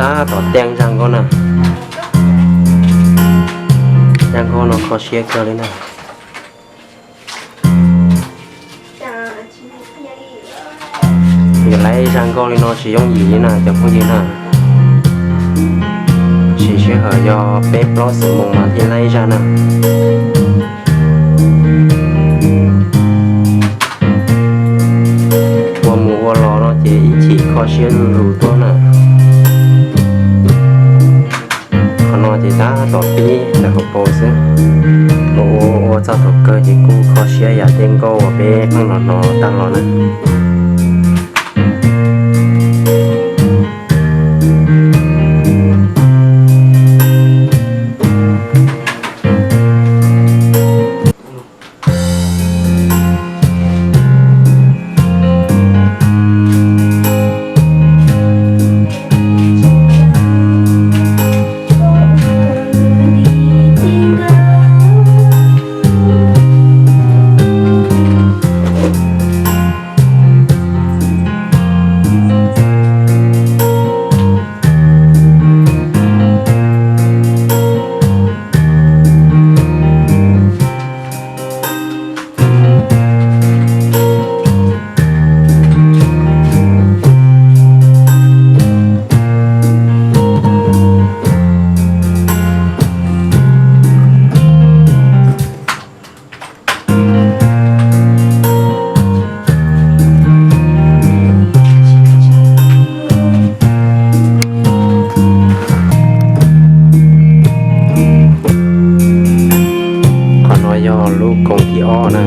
Tab tom teeb zaj nkauj na. Zaj nkauj no kho siab kawg li na. Yus laib zaj nkauj li no tsis yooj yim li na cov phooj ywg na. Tsis sij hawm yog peb plaub xuv moos mas thiaj laib zaj na. Ua mus ua los no ces ib chim kho siab zuj zus tuaj na. Qhov no ces tab tom pib ntawm hauv paus xwb. Ua ua ua txog thaum kawg ces kuj kho siab yam tej nkauj uas peb pheej los hnov tag los na. Qhov no yog lub koos thib ob na.